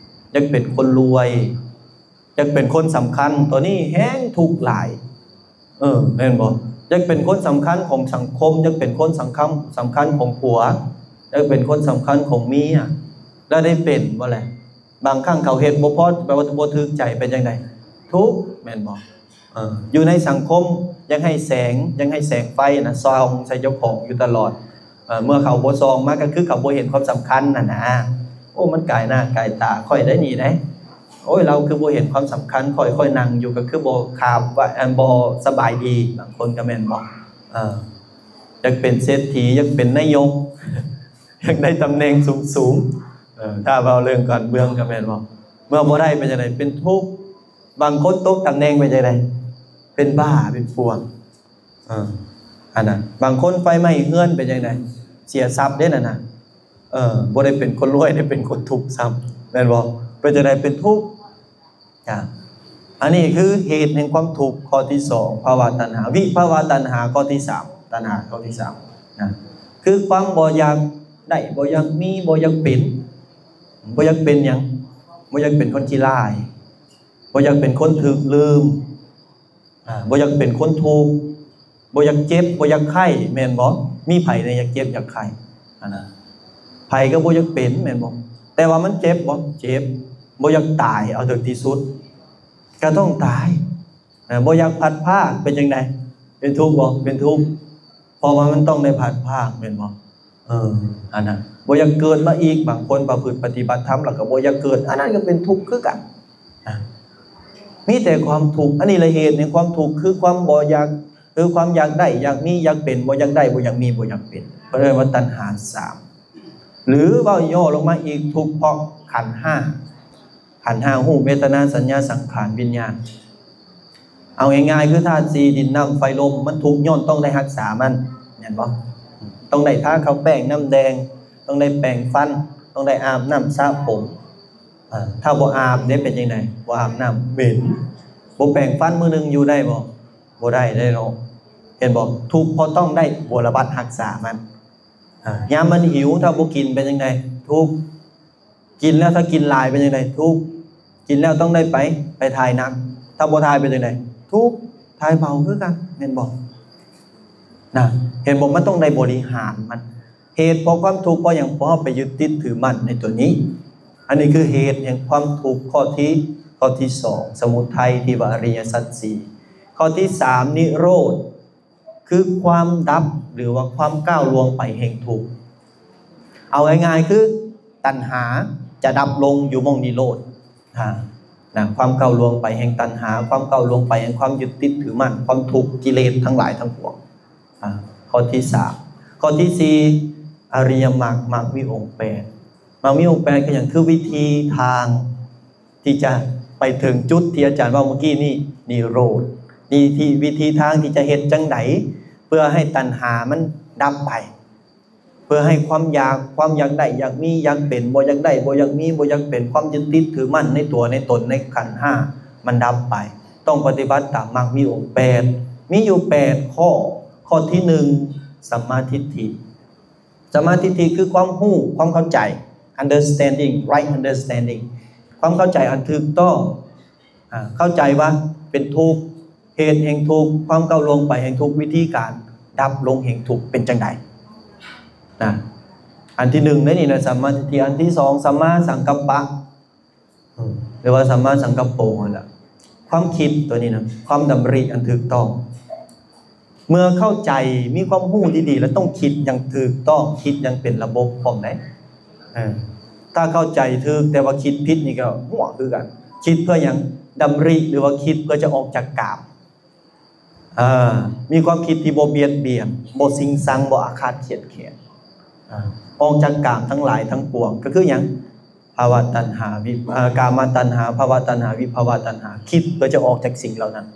ຢາກເປັນຄົນລວຍ ຢາກເປັນຄົນສຳຄັນ ໂຕນີ້ແຮງທຸກຫຼາຍ ເອີ ແມ່ນບໍ່? ຢາກເປັນຄົນສຳຄັນຂອງສັງຄົມ ຢາກເປັນຄົນສຳຄັນ ສຳຄັນຂອງຜົວ ຢາກເປັນຄົນສຳຄັນຂອງເມຍ ແລ້ວໄດ້ເປັນບໍ່ແຫຼະ? ບາງຄັ້ງເຂົາເຮັດບໍ່ພໍ ແປວ່າບໍ່ຖືກໃຈ ເປັນຈັ່ງໃດ? ທຸກ ແມ່ນບໍ່? ເອີ ຢູ່ໃນສັງຄົມ ຢາກໃຫ້ແສງ ຢາກໃຫ້ແສງໄຟນະສ່ອງໃສ່ເຈົ້າຂອງຢູ່ຕະຫຼອດ ເອີ ເມື່ອເຂົາບໍ່ສ່ອງມາ ກໍຄືເຂົາບໍ່ເຫັນຄວາມສຳຄັນຫັ້ນນະ. ໂອ້ ມັນກາຍໜ້າກາຍຕາຂ້ອຍໄດ໋ນີ້ໄດ໋ ໂອ້ຍ ລາວຄືບໍ່ເຫັນຄວາມສຳຄັນຂ້ອຍ ຂ້ອຍນັ່ງຢູ່ກໍຄືບໍ່ຄາບວ່າ ອັນ ບໍ່ສະບາຍດີ ບາງຄົນກໍແມ່ນບໍ່ ເອີ ຢາກເປັນເສດຖີ ຢາກເປັນນາຍົກ ຢາກໄດ້ຕຳແໜ່ງສູງໆ ເອີ ຖ້າເວົ້າເລື່ອງການເມືອງກໍແມ່ນບໍ່ ເມື່ອບໍ່ໄດ້ເປັນຈັ່ງໃດ? ເປັນທຸກ. ບາງຄົນຕົກຕຳແໜ່ງເປັນຈັ່ງໃດ? ເປັນບ້າ ເປັນປ່ວງ ເອີ ອັນນັ້ນ ບາງຄົນໄຟໄໝ້ເຮືອນເປັນຈັ່ງໃດ? ເສຍຊັບເດ້ນັ້ນນະ ເອີ ບໍ່ໄດ້ເປັນຄົນລວຍ ໄດ້ເປັນຄົນທຸກຊ້ຳ ແມ່ນບໍ່? ເປັນຈັ່ງໃດ? ເປັນທຸກ. ຈ້ະ ອັນນີ້ຄືເຫດແຫ່ງຄວາມທຸກຂໍ້ທີສອງ ພາວະຕັນຫາ. ວິພາວະຕັນຫາຂໍ້ທີສາມ ຕັນຫາຂໍ້ທີສາມນະ ຄືຄວາມບໍ່ຢາກໄດ້ ບໍ່ຢາກມີ ບໍ່ຢາກເປັນ. ບໍ່ຢາກເປັນຫຍັງ? ບໍ່ຢາກເປັນຄົນຂີ້ລ້າຍ ບໍ່ຢາກເປັນຄົນຖືກລືມ ອາ ບໍ່ຢາກເປັນຄົນທຸກ ບໍ່ຢາກເຈັບ ບໍ່ຢາກໄຂ້ ແມ່ນບໍ່? ມີໃຜແດ່ຢາກເຈັບຢາກໄຂ້ຫັ້ນນະ? ໃຜກໍບໍ່ຢາກເປັນແມ່ນບໍ່? ແຕ່ວ່າມັນເຈັບບໍ່? ເຈັບ. ບໍ່ຢາກຕາຍ ເອົາເຖິງທີ່ສຸດກໍຕ້ອງຕາຍ ນະ ບໍ່ຢາກພັດພາກ ເປັນຈັ່ງໃດ? ເປັນທຸກບໍ່? ເປັນທຸກ ເພາະວ່າມັນຕ້ອງໄດ້ພັດພາກແມ່ນບໍ່? ເອີ ອັນນັ້ນ ບໍ່ຢາກເກີດມາອີກ. ບາງຄົນປະພຶດປະຕິບັດທຳແລ້ວກໍບໍ່ຢາກເກີດ ອັນນັ້ນກໍເປັນທຸກຄືກັນ ນະ ມີແຕ່ຄວາມທຸກ. ອັນນີ້ລະເຫດແຫ່ງຄວາມທຸກ ຄືຄວາມບໍ່ຢາກ ຄືຄວາມຢາກໄດ້ ຢາກມີ ຢາກເປັນ ບໍ່ຢາກໄດ້ ບໍ່ຢາກມີ ບໍ່ຢາກເປັນ ເພິ່ນເອີ້ນວ່າຕັນຫາສາມ ຫຼືເວົ້າຫຍໍ້ລົງມາອີກ ທຸກເພາະຂັນຫ້າ ຂັນຫ້າ ຮູບ ເວທະນາ ສັນຍາ ສັງຂານ ວິນຍານ. ເອົາງ່າຍໆ ຄືທາດສີ່ ດິນ ນ້ຳ ໄຟ ລົມ ມັນທຸກຍ້ອນຕ້ອງໄດ້ຮັກສາມັນ ແມ່ນບໍ່? ຕ້ອງໄດ້ທາຂາວແປ້ງ ນ້ຳແດງ ຕ້ອງໄດ້ແປງຟັນ ຕ້ອງໄດ້ອາບນ້ຳສະຜົມ. ອາ ຖ້າບໍ່ອາບເດ້ ເປັນຈັ່ງໃດ? ບໍ່ອາບນ້ຳ ເໝັນ. ບໍ່ແປງຟັນມື້ໜຶ່ງຢູ່ໄດ້ບໍ່? ບໍ່ໄດ້ເດ້ເນາະ ເຫັນບໍ່? ທຸກເພາະຕ້ອງໄດ້ບົວລະບັດຮັກສາມັນ. ອາ ຍາມມັນຫິວ ຖ້າບໍ່ກິນເປັນຈັ່ງໃດ? ທຸກ. ກິນແລ້ວ ຖ້າກິນຫຼາຍເປັນຈັ່ງໃດ? ທຸກ. ກິນແລ້ວຕ້ອງໄດ້ໄປ ໄປຖ່າຍໜັງ ຖ້າບໍ່ຖ່າຍເປັນຈັ່ງໃດ? ທຸກ. ຖ່າຍເບົາຄືກັນ ແມ່ນບໍ່? ນະ ເຫັນບໍ່? ມັນຕ້ອງໄດ້ບໍລິຫານມັນ. ເຫດເພາະຄວາມທຸກເພາະຫຍັງ? ເພາະເຮົາໄປຍຶດຕິດຖືໝັ້ນໃນຕົວນີ້. ອັນນີ້ຄືເຫດແຫ່ງຄວາມທຸກ ຂໍ້ທີ ຂໍ້ທີສອງ ສະໝຸໄທ ທີ່ວ່າອະລິຍະສັດສີ່. ຂໍ້ທີສາມ ນິໂຣດ ຄືຄວາມດັບ ຫຼືວ່າຄວາມກ້າວລ່ວງໄປແຫ່ງທຸກ. ເອົາງ່າຍໆ ຄືຕັນຫາຈະດັບລົງຢູ່ໝ່ອງນິໂຣດ ນະ ຄວາມກ້າວລ່ວງໄປແຫ່ງຕັນຫາ ຄວາມກ້າວລ່ວງໄປແຫ່ງຄວາມຍຶດຕິດຖືໝັ້ນ ຄວາມທຸກ ກິເລດທັງຫຼາຍທັງປວງ. ອາ ຂໍ້ທີສາມ. ຂໍ້ທີສີ່ ອະລິຍະມັກ ມັກມີອົງແປດ. ມັກມີອົງແປດຄືຫຍັງ? ຄືວິທີທາງທີ່ຈະໄປເຖິງຈຸດທີ່ອາຈານເວົ້າເມື່ອກີ້ນີ້ ນິໂຣດ. ນີ້ທີ່ ວິທີທາງທີ່ຈະເຮັດຈັ່ງໃດເພື່ອໃຫ້ຕັນຫາມັນດັບໄປ ເພື່ອໃຫ້ຄວາມຢາກ ຄວາມຢາກໄດ້ຢາກມີຢາກເປັນ ບໍ່ຢາກໄດ້ບໍ່ຢາກມີບໍ່ຢາກເປັນ ຄວາມຍຶດຕິດຖືໝັ້ນໃນຕົວໃນຕົນໃນຂັນຫ້າມັນດັບໄປ ຕ້ອງປະຕິບັດຕາມມັກມີອົງແປດ ມີຢູ່ແປດຂໍ້. ຂໍ້ທີໜຶ່ງ ສຳມາທິດຖິ ສຳມາທິດຖິຄືຄວາມຮູ້ ຄວາມເຂົ້າໃຈ understanding right understanding ຄວາມເຂົ້າໃຈອັນຖືກຕ້ອງ ອາ ເຂົ້າໃຈວ່າເປັນທຸກ ເຫດແຫ່ງທຸກ ຄວາມກ້າວລ່ວງໄປແຫ່ງທຸກ ວິທີການດັບລົງແຫ່ງທຸກເປັນຈັ່ງໃດນະ. ອັນທີໜຶ່ງໃນນີ້ນະ ສຳມາທິດຖິ. ອັນທີສອງ ສຳມາສັງກັບປະ ອາ ຫຼືວ່າສຳມາສັງກັບໂປຫັ້ນລະ ຄວາມຄິດຕົວນີ້ນະ ຄວາມດຳລິອັນຖືກຕ້ອງ. ເມື່ອເຂົ້າໃຈ ມີຄວາມຮູ້ທີ່ດີແລ້ວ ຕ້ອງຄິດຢ່າງຖືກຕ້ອງ ຄິດຢ່າງເປັນລະບົບພ້ອມໃດ໋ ເອີ ຖ້າເຂົ້າໃຈຖືກແຕ່ວ່າຄິດຜິດນີ້ກໍຮົ່ວຄືກັນ. ຄິດເພື່ອຫຍັງ? ດຳລິ ຫຼືວ່າຄິດເພື່ອຈະອອກຈາກກາມ. ເອີ ມີຄວາມຄິດທີ່ບໍ່ບຽດບຽນ, ບໍ່ຊິງຊັງ, ບໍ່ອາຄາດຄຽດແຄ້ນ. ອາ ອອກຈາກກາມທັງຫຼາຍທັງປວງ ກໍຄືຫຍັງ? ພະວະຕັນຫາ ວິ ເອີ ກາມະຕັນຫາ ພະວະຕັນຫາ ວິພະວະຕັນຫາ ຄິດເພື່ອຈະອອກຈາກສິ່ງເຫຼົ່ານັ້ນ.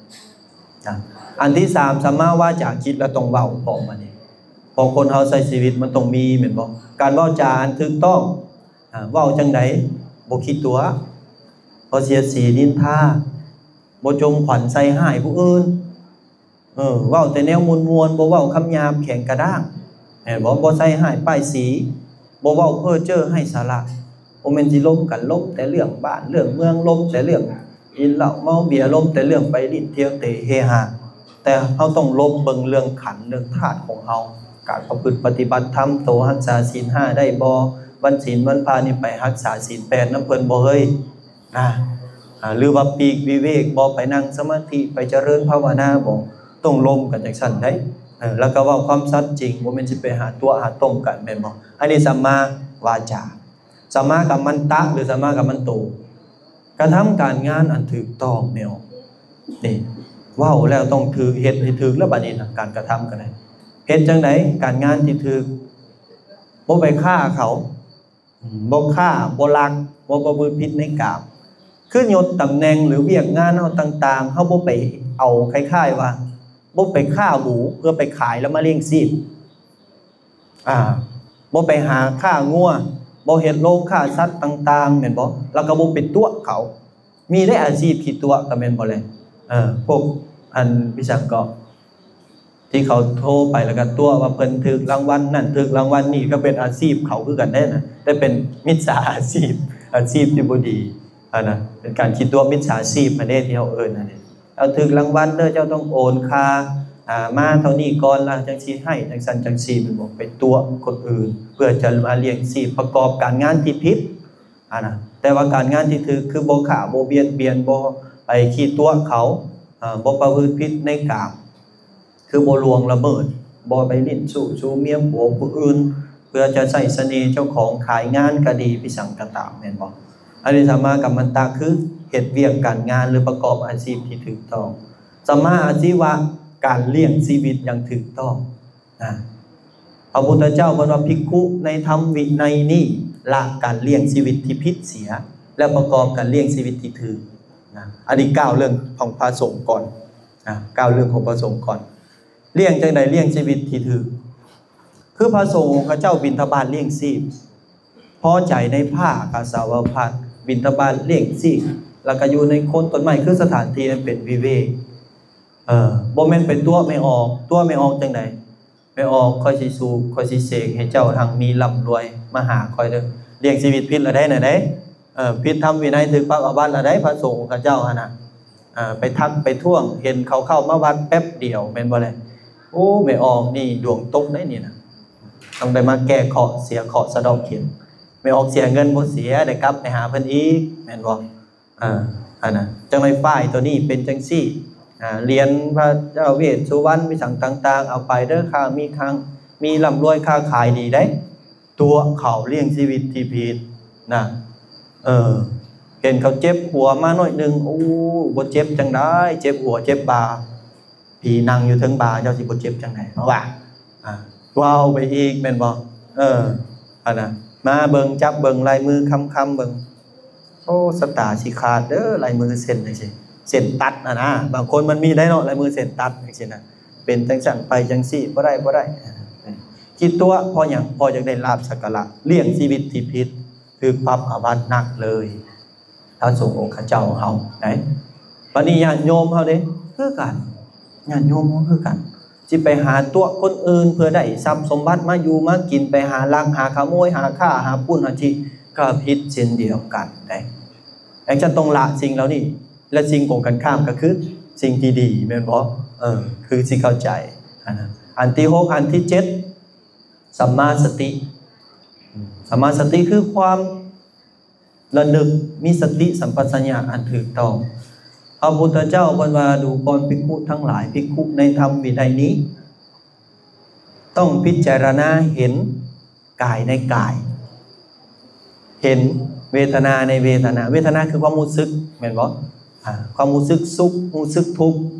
ນະ ອັນທີສາມ ສຳມາວາຈາ ຄິດແລ້ວຕ້ອງເວົ້າພ້ອມ. ອັນນີ້ ເພາະຄົນເຮົາໃຊ້ຊີວິດມັນຕ້ອງມີ ແມ່ນບໍ່? ການເວົ້າຈາອັນຖືກຕ້ອງ. ອາ ເວົ້າຈັ່ງໃດ? ບໍ່ຂີ້ຕົວະ, ບໍ່ສຽດສີນິນທາ, ບໍ່ຈົ່ມຂວັນໃສ່ຮ້າຍຜູ້ອື່ນ. ເອີ ເວົ້າແຕ່ແນວມ່ວນໆ, ບໍ່ເວົ້າຄຳຫຍາບແຂງກະດ້າງ ແມ່ນບໍ່? ບໍ່ໃສ່ຮ້າຍປ້າຍສີ, ບໍ່ເວົ້າເພ້ອເຈີ້ໄຮ້ສາລະ. ບໍ່ແມ່ນຊິລົມກັນ, ລົມແຕ່ເລື່ອງບ້ານເລື່ອງເມືອງ, ລົມແຕ່ເລື່ອງກິນເຫຼົ້າເມົາເບຍ, ລົມແຕ່ເລື່ອງໄປຫຼິ້ນທ່ຽວເຕະເຮຮາ. ແຕ່ເຮົາຕ້ອງລົມເບິ່ງເລື່ອງຂັນເລື່ອງທາດຂອງເຮົາ, ການປະພຶດປະຕິບັດທຳໂຕ, ຮັກສາສິນຫ້າໄດ້ບໍ່? ວັນສິນວັນພະນີ້ໄປຮັກສາສິນແປດນຳເພິ່ນບໍ່ເຮີ້ຍ? ນະ ອາ ຫຼືວ່າປີກວິເວກບໍ່? ໄປນັ່ງສະມາທິ, ໄປຈະເລີນພາວະນາບໍ່? ຕ້ອງລົມກັນຈັ່ງຊັ້ນໄດ໋. ເອີ ແລ້ວກໍເວົ້າຄວາມສັດຈິງ, ບໍ່ແມ່ນຊິໄປຫາຕົວະຫາຕົ້ມກັນ ແມ່ນບໍ່? ອັນນີ້ສຳມາວາຈາ. ສຳມາກັມມັນຕະ ຫຼື ສຳມາກັມມັນໂຕ ກະທຳການງານອັນຖືກຕ້ອງແນວນີ້. ເວົ້າແລ້ວຕ້ອງຖືກ, ເຮັດໃຫ້ຖືກແລ້ວ. ບັດນີ້ນະ ການກະທຳກໍໄດ້. ເຮັດຈັ່ງໃດການງານທີ່ຖືກ? ບໍ່ໄປຂ້າເຂົາ, ບໍ່ຂ້າ, ບໍ່ລັກ, ບໍ່ປະພຶດຜິດໃນກາມ. ຄືຍົດຕຳແໜ່ງ ຫຼື ວຽກງານເຮົາຕ່າງໆ, ເຮົາບໍ່ໄປເອົາ, ຄ້າຍໆວ່າ ບໍ່ໄປຂ້າໝູເພື່ອໄປຂາຍແລ້ວມາລ້ຽງຊີບ. ອາ ບໍ່ໄປຫາຂ້າງົວ, ບໍ່ເຮັດໂລງຂ້າສັດຕ່າງໆ ແມ່ນບໍ່? ແລ້ວກໍບໍ່ໄປຕົວະເຂົາ. ມີໄດ໋ອາຊີບຂີ້ຕົວະ ກໍແມ່ນບໍ່ແລະ? ເອີ ພວກອັນ ພິສັງເກາະ ທີ່ເຂົາໂທໄປແລ້ວກໍຕົວະວ່າເພິ່ນຖືກລາງວັນນັ້ນ ຖືກລາງວັນນີ້ ກໍເປັນອາຊີບເຂົາຄືກັນເດ້ນະ, ແຕ່ເປັນມິດສາອາຊີບ, ອາຊີບທີ່ບໍ່ດີຫັ້ນນະ, ເປັນການຂີ້ຕົວະມິດສາຊີບຫັ້ນເດ້ ທີ່ເຮົາເອີ້ນຫັ້ນເດ້. ເຈົ້າຖືກລາງວັນເດີ, ເຈົ້າຕ້ອງໂອນຄ່າ ອາ ມາເທົ່ານີ້ກ່ອນ ແລ້ວຈັ່ງຊິໃຫ້ ຈັ່ງຊັ້ນຈັ່ງຊີ້ ແມ່ນບໍ່? ໄປຕົວະຄົນອື່ນເພື່ອຈະມາລ້ຽງຊີບ ປະກອບການງານທີ່ຜິດຫັ້ນນະ. ແຕ່ວ່າການງານທີ່ຖືກ ຄືບໍ່ຂ້າ ບໍ່ບຽດບຽນ ບໍ່ໄປຂີ້ຕົວະເຂົາ ອາ ບໍ່ປະພຶດຜິດໃນກາມ ຄືບໍ່ລ່ວງລະເມີດ, ບໍ່ໄປຫຼິ້ນຊູ້ຊູເມຍຜົວຜູ້ອື່ນ ເພື່ອຈະໃຊ້ສະເໜ່ເຈົ້າຂອງ, ຂາຍງານກໍດີ ພິສັງກໍຕາມ ແມ່ນບໍ່? ອັນນີ້ສຳມາກັມມັນຕະ ຄືເຮັດວຽກການງານ ຫຼື ປະກອບອາຊີບທີ່ຖືກຕ້ອງ. ສຳມາອາຊີວະ ການລ້ຽງຊີວິດຢ່າງຖືກຕ້ອງນະ. ພະພຸດທະເຈົ້າເພິ່ນວ່າ ພິກຂຸໃນທຳວິໄນນີ້ ລະການລ້ຽງຊີວິດທີ່ຜິດເສຍ ແລະ ປະກອບການລ້ຽງຊີວິດທີ່ຖືກນະ. ອັນນີ້ກ່າວເລື່ອງຂອງພະສົງກ່ອນນະ, ກ່າວເລື່ອງຂອງພະສົງກ່ອນ. ລ້ຽງຈັ່ງໃດ? ລ້ຽງຊີວິດທີ່ຖືກ. ຄືພະສົງຂະເຈົ້າບິນທະບາດລ້ຽງຊີບ, ພໍໃຈໃນຜ້າກາສາວະພັດ, ບິນທະບາດລ້ຽງຊີບ, ແລ້ວກໍຢູ່ໃນໂຄນຕົ້ນໄມ້, ຄືສະຖານທີ່ອັນເປັນວິເວກ. ເອີ ບໍ່ແມ່ນໄປຕົວະແມ່ອອກ. ຕົວະແມ່ອອກຈັ່ງໃດ? ແມ່ອອກ ຂ້ອຍຊິສູບ, ຂ້ອຍຊິເສກໃຫ້ເຈົ້າຮັ່ງມີລ່ຳລວຍ, ມາຫາຂ້ອຍເດີ. ລ້ຽງຊີວິດຜິດລະໄດ໋ນະເດ້. ເອີ ຜິດທຳວິໄນ ຖືກປັບອາບັດລະໄດ໋ ພະສົງຂະເຈົ້າຫັ້ນນະ. ເອີ ໄປທັກໄປທ້ວງ ເຫັນເຂົາເຂົ້າມາວັດແປັບດຽວ ແມ່ນບໍ່ແລະ? ໂອ້ ແມ່ອອກນີ້ດວງຕົກໄດ໋ນີ້ນະ, ຕ້ອງໄດ້ມາແກ້ເຄາະ ເສຍເຄາະສະເດາະເຂັນ. ແມ່ອອກເສຍເງິນບໍ່ເສຍ ໄດ້ກັບໄປຫາເພິ່ນອີກ ແມ່ນບໍ່? ອາ ອັນນະ ຈັ່ງໃດ ຝ້າຍໂຕນີ້ເປັນຈັ່ງຊີ້, ອາ ຫຼຽນພະເຈົ້າເວດສຸວັນ ມີສັງຕ່າງໆ ເອົາໄປເດີ, ຂ້າມີຄັງ ມີລ່ຳລວຍ ຄ້າຂາຍດີໄດ໋. ຕົວະເຂົາລ້ຽງຊີວິດທີ່ຜິດນະ. ເອີ ເຫັນເຂົາເຈັບຫົວມາໜ້ອຍໜຶ່ງ, ໂອ້ ບໍ່ເຈັບຈັ່ງໃດ ເຈັບຫົວເຈັບບ່າ, ຜີນັ່ງຢູ່ເທິງບ່າ ເຈົ້າຊິບໍ່ເຈັບຈັ່ງໃດ ວ່າ ອາ ເວົ້າໄປອີກແມ່ນບໍ່? ເອີ ອັນນະ ມາເບິ່ງ ຈັບເບິ່ງລາຍມືຄຳໆເບິ່ງ, ໂອ້ ຊະຕາຊິຂາດເດີ ລາຍມືເສັ້ນຈັ່ງຊີ້ ເສັ້ນຕັດຫັ້ນນະ. ບາງຄົນມັນມີໄດ໋ເນາະ ລາຍມືເສັ້ນຕັດຈັ່ງຊີ້ນະ, ເປັນຈັ່ງຊັ້ນໄປຈັ່ງຊີ້ ບໍ່ໄດ້ ບໍ່ໄດ້. ຄິດຕົວະເພາະຫຍັງ? ເພາະຢາກໄດ້ລາບສັກກາລະ, ລ້ຽງຊີວິດທີ່ຜິດ ຖືກປັບອາບັດໜັກເລີຍ ພະສົງອົງຄະເຈົ້າເຮົາໄດ໋. ບັດນີ້ຍາດໂຍມເຮົາເດ້ ຄືກັນ, ຍາດໂຍມເຮົາຄືກັນ, ຊິໄປຫາຕົວະຄົນອື່ນເພື່ອໄດ້ຊັບສົມບັດມາຢູ່ມາກິນ, ໄປຫາລັກຫາຂະໂມຍ ຫາຂ້າຫາປຸ້ນຫາຈີ້ ກໍຜິດເຊັ່ນດຽວກັນໄດ໋. ຈັ່ງຊັ້ນຕ້ອງລະສິ່ງເຫຼົ່ານີ້ ແລະ ສິ່ງກົງກັນຂ້າມກໍຄືສິ່ງທີ່ດີ ແມ່ນບໍ່? ເອີ ຄືຊິເຂົ້າໃຈ. ອັນທີຫົກ ອັນທີເຈັດ ສຳມາສະຕິ. ສຳມາສະຕິຄືຄວາມ ລະນຶກ ມີສະຕິສຳປະຊັນຍະອັນຖືກຕ້ອງ. ພະພຸດທະເຈົ້າເພິ່ນວ່າ ດູກ່ອນພິກຂຸທັງຫຼາຍ, ພິກຂຸໃນທຳວິໄນນີ້ ຕ້ອງພິຈາລະນາເຫັນກາຍໃນກາຍ, ເຫັນເວທະນາໃນເວທະນາ ເວທະນາຄືຄວາມຮູ້ສຶກ ແມ່ນບໍ່? ອາ ຄວາມຮູ້ສຶກສຸກ ຮູ້ສຶກທຸກ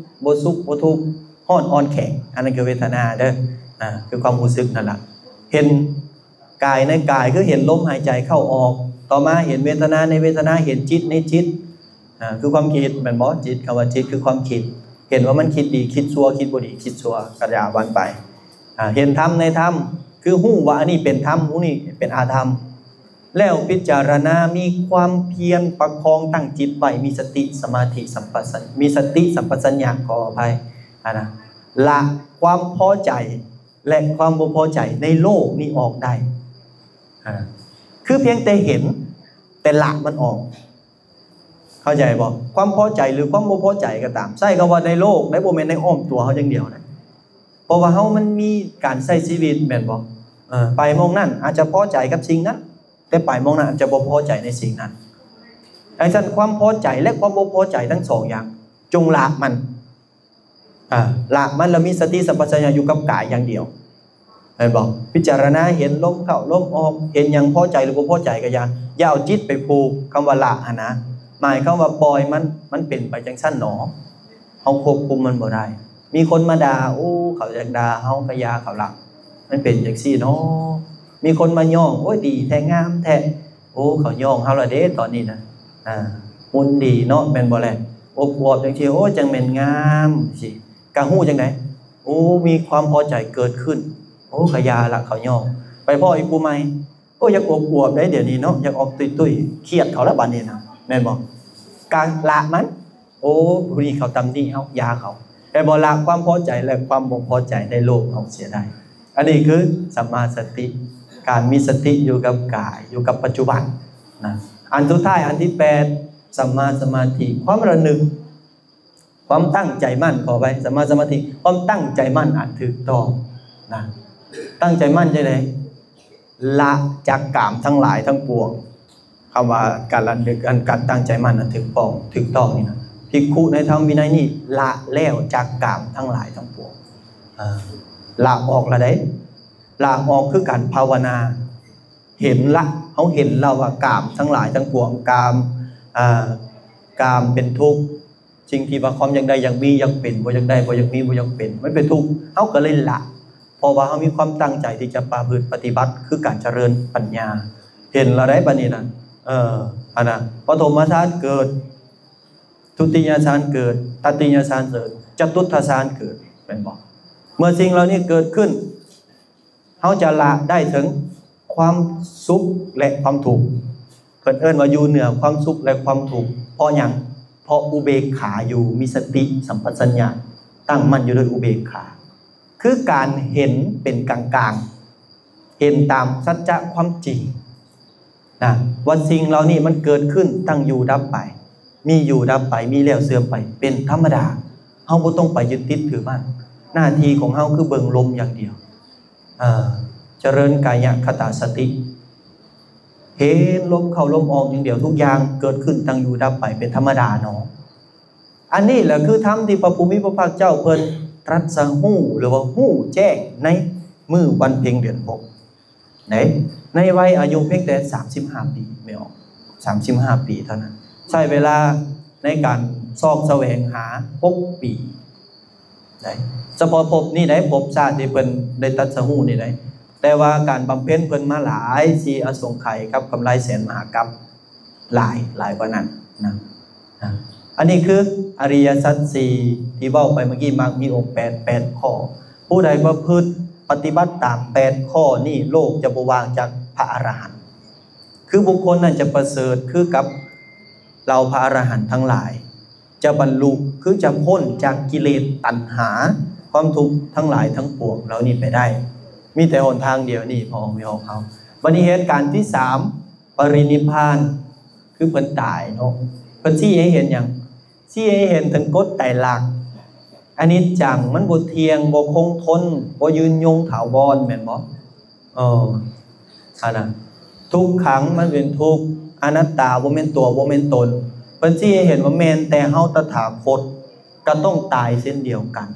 ບໍ່ສຸກບໍ່ທຸກ ຮ້ອນອ່ອນແຂງ ອັນນັ້ນຄືເວທະນາເດີ ອາ ຄືຄວາມຮູ້ສຶກນັ້ນລະ ເຫັນກາຍໃນກາຍ ຄືເຫັນລົມຫາຍໃຈເຂົ້າອອກ ຕໍ່ມາເຫັນເວທະນາໃນເວທະນາ ເຫັນຈິດໃນຈິດ ອາ ຄືຄວາມຄິດ ແມ່ນບໍ່? ຈິດ ຄຳວ່າຈິດຄືຄວາມຄິດ ເຫັນວ່າມັນຄິດດີ ຄິດຊົ່ວ ຄິດບໍ່ດີ ຄິດຊົ່ວ ກະຢ່າວ່າໄປ ອາ ເຫັນທຳໃນທຳ ຄືຮູ້ວ່າອັນນີ້ເປັນທຳ ຮູ້ນີ້ເປັນອະທຳ ແລ້ວພິຈາລະນາ ມີຄວາມພຽນປະຄອງຕັ້ງຈິດໄວ້ ມີສະຕິສະມາທິສຳປະສັນ ມີສະຕິສຳປະສັນຍະ ຂໍອະໄພ ອັນນະ ລະຄວາມພໍໃຈ ແລະ ຄວາມບໍ່ພໍໃຈໃນໂລກນີ້ອອກໄດ້ ອາ ຄືພຽງແຕ່ເຫັນ ແຕ່ລະມັນອອກ ເຂົ້າໃຈບໍ່? ຄວາມພໍໃຈ ຫຼື ຄວາມບໍ່ພໍໃຈກໍຕາມ ໃຊ້ຄຳວ່າໃນໂລກໄດ້ ບໍ່ແມ່ນໃນອ້ອມຕົວເຮົາຢ່າງດຽວນະ ເພາະວ່າເຮົາມັນມີການໃຊ້ຊີວິດ ແມ່ນບໍ່? ເອີ ໄປໝ່ອງນັ້ນອາດຈະພໍໃຈກັບສິ່ງນັ້ນ ແຕ່ໄປໝ່ອງນັ້ນອາດຈະບໍ່ພໍໃຈໃນສິ່ງນັ້ນ. ດັ່ງຊັ້ນ ຄວາມພໍໃຈ ແລະ ຄວາມບໍ່ພໍໃຈທັງສອງຢ່າງ ຈົ່ງລະມັນ ອາ ລະມັນ ແລ້ວມີສະຕິສຳປະຊັນຍະຢູ່ກັບກາຍຢ່າງດຽວ ແມ່ນບໍ່? ພິຈາລະນາເຫັນລົມເຂົ້າລົມອອກ ເຫັນຫຍັງພໍໃຈ ຫຼື ບໍ່ພໍໃຈກໍຢ່າ ຢ່າເອົາຈິດໄປຜູກຄຳວ່າລະຫັ້ນນະ ໝາຍຄວາມວ່າປ່ອຍມັນ ມັນເປັນໄປຈັ່ງຊັ້ນເນາະ ເຮົາຄວບຄຸມມັນບໍ່ໄດ້. ມີຄົນມາດ່າ ໂອ້ ເຂົາຢາກດ່າເຮົາ ກະຢ່າເຂົາລະ ມັນເປັນຈັ່ງຊີ້ເນາະ. ມີຄົນມາຍ້ອງ ໂອ້ຍ ດີແທ້ ງາມແທ້ ໂອ້ ເຂົາຍ້ອງເຮົາລະເດ້ຕອນນີ້ນະ ອາ ຫຸ່ນດີເນາະ ແມ່ນບໍ່ແລະ? ອົບອວບຈັ່ງຊີ້ ໂອ້ ຈັ່ງແມ່ນງາມຊີ້ ກະຮູ້ຈັ່ງໃດ? ໂອ້ ມີຄວາມພໍໃຈເກີດຂຶ້ນ ໂອ້ ກະຢ່າລະ ເຂົາຍ້ອງ. ໄປພໍ້ອີກຜູ້ໃໝ່ ໂອ້ ຢາກອົບອວບໄດ໋ດຽວນີ້ເນາະ ຢາກອອກຕຸ້ຍໆ ຄຽດເຂົາລະບາດນີ້ນະ ແມ່ນບໍ່? ກະລະມັນ ໂອ້ ຜູ້ນີ້ເຂົາຕຳໜິເຮົາ ຢ່າເຂົາ ແຕ່ບໍ່ລະຄວາມພໍໃຈ ແລະ ຄວາມບໍ່ພໍໃຈໃນໂລກເຮົາເສຍໄດ້. ອັນນີ້ຄືສຳມາສະຕິ ການມີສະຕິຢູ່ກັບກາຍ ຢູ່ກັບປັດຈຸບັນນະ. ອັນສຸດທ້າຍ ອັນທີແປດ ສຳມາສະມາທິ ຄວາມລະນຶກ ຄວາມຕັ້ງໃຈໝັ້ນ ຂໍອະໄພ ສຳມາສະມາທິ ຄວາມຕັ້ງໃຈໝັ້ນອັນຖືກຕ້ອງນະ. ຕັ້ງໃຈໝັ້ນຈັ່ງໃດ? ລະຈາກກາມທັງຫຼາຍທັງປວງ. ຄຳວ່າການລະນຶກ ອັນການຕັ້ງໃຈໝັ້ນອັນຖືກຕ້ອງ ຖືກຕ້ອງນີ້ນະ ພິກຂຸໃນທຳວິໄນນີ້ ລະແລ້ວຈາກກາມທັງຫຼາຍທັງປວງ ເອີ ລະອອກລະໄດ໋ ລະອອກຄືການພາວະນາ ເຫັນລະ ເຮົາເຫັນແລ້ວວ່າກາມທັງຫຼາຍທັງປວງ ກາມ ເອີ ກາມເປັນທຸກ ສິ່ງທີ່ວ່າຄວາມຢາກໄດ້ຢາກມີຢາກເປັນ ບໍ່ຢາກໄດ້ບໍ່ຢາກມີບໍ່ຢາກເປັນ ມັນເປັນທຸກ ເຮົາກໍເລີຍລະ ເພາະວ່າເຮົາມີຄວາມຕັ້ງໃຈທີ່ຈະປະພຶດປະຕິບັດ ຄືການຈະເລີນປັນຍາ ເຫັນແລ້ວໄດ໋ບາດນີ້ນະ ເອີ ອັນນະ ປະຖົມມະຊານເກີດ ທຸຕິຍະຊານເກີດ ຕະຕິຍະຊານເກີດ ຈະຕຸດທະຊານເກີດ ແມ່ນບໍ່? ເມື່ອສິ່ງເຫຼົ່ານີ້ເກີດຂຶ້ນ ເຮົາຈະລະໄດ້ເຖິງຄວາມສຸກ ແລະ ຄວາມທຸກ ເພິ່ນເອີ້ນວ່າຢູ່ເໜືອຄວາມສຸກ ແລະ ຄວາມທຸກ ເພາະຫຍັງ? ເພາະອຸເບກຂາຢູ່ ມີສະຕິສຳປະຊັນຍະ ຕັ້ງໝັ້ນຢູ່ດ້ວຍອຸເບກຂາ ຄືການເຫັນເປັນກາງໆ ເຫັນຕາມສັດຈະຄວາມຈິງນະ ວ່າສິ່ງເຫຼົ່ານີ້ມັນເກີດຂຶ້ນ ຕັ້ງຢູ່ ດັບໄປ ມີຢູ່ ດັບໄປ ມີແລ້ວ ເສື່ອມໄປ ເປັນທຳມະດາ ເຮົາບໍ່ຕ້ອງໄປຍຶດຕິດຖືໝັ້ນ ໜ້າທີ່ຂອງເຮົາຄືເບິ່ງລົມຢ່າງດຽວ ເອີ ຈະເລີນກາຍະຄະຕາສະຕິ ເຫັນລົມເຂົ້າລົມອອກຢ່າງດຽວ ທຸກຢ່າງເກີດຂຶ້ນ ຕັ້ງຢູ່ ດັບໄປ ເປັນທຳມະດາເນາະ. ອັນນີ້ແຫຼະຄືທຳທີ່ພະຜູ້ມີພະພາກເຈົ້າເພິ່ນຕລັດສະຮູ້ ຫຼືວ່າຮູ້ແຈ້ງໃນມື້ວັນເພັງເດືອນຫົກ ໃນ ໃນໄວອາຍຸພຽງແຕ່ສາມສິບຫ້າປີ ແມ່ນບໍ່? ສາມສິບຫ້າປີເທົ່ານັ້ນ ໃຊ້ເວລາໃນການຊອກສະແຫວງຫາຫົກປີ ໄດ້ ສະເພາະພົບນີ້ໄດ້ ພົບຊາດທີ່ເພິ່ນໄດ້ຕລັດສະຮູ້ນີ້ໄດ້ ແຕ່ວ່າການບຳເພັນເພິ່ນມາຫຼາຍ ສີ່ອະສົງໄຂກັບກຳໄລແສນມະຫາກັບ ຫຼາຍ ຫຼາຍກວ່ານັ້ນນະ ນະ ອັນນີ້ຄືອະລິຍະສັດສີ່ທີ່ເວົ້າໄປເມື່ອກີ້ ມັກມີອົງແປດ ແປດຂໍ້ ຜູ້ໃດປະພຶດປະຕິບັດຕາມແປດຂໍ້ນີ້ ໂລກຈະບໍ່ວ່າງຈາກພະອະລະຫັນ ຄືບຸກຄົນນັ້ນຈະປະເສີດຄືກັບເຫຼົ່າພະອະລະຫັນທັງຫຼາຍ ຈະບັນລຸ ຄືຈະພົ້ນຈາກກິເລດຕັນຫາ ຄວາມທຸກທັງຫຼາຍທັງປວງເຫຼົ່ານີ້ໄປໄດ້ ມີແຕ່ຫົນທາງດຽວນີ້ ພໍ່ແມ່ພີ່ນ້ອງເຮົາ. ບັດນີ້ເຫດການທີສາມ ປະລິນິບພານ ຄືເພິ່ນຕາຍເນາະ ເພິ່ນຊີ້ໃຫ້ເຫັນຫຍັງ? ຊີ້ໃຫ້ເຫັນເຖິງກົດໄຕລັກ ອະນິດຈັງ ມັນບໍ່ທ່ຽງ ບໍ່ຄົງທົນ ບໍ່ຍືນຍົງຖາວອນ ແມ່ນບໍ່? ເອີ ອັນນະ ທຸກຂັງ ມັນເປັນທຸກ ອະນັດຕາ ບໍ່ແມ່ນຕົວ ບໍ່ແມ່ນຕົນ ເພິ່ນຊີ້ໃຫ້ເຫັນວ່າແມ່ນແຕ່ເຮົາຕະຖາຄົດກໍຕ້ອງຕາຍເຊັ່ນດຽວກັນ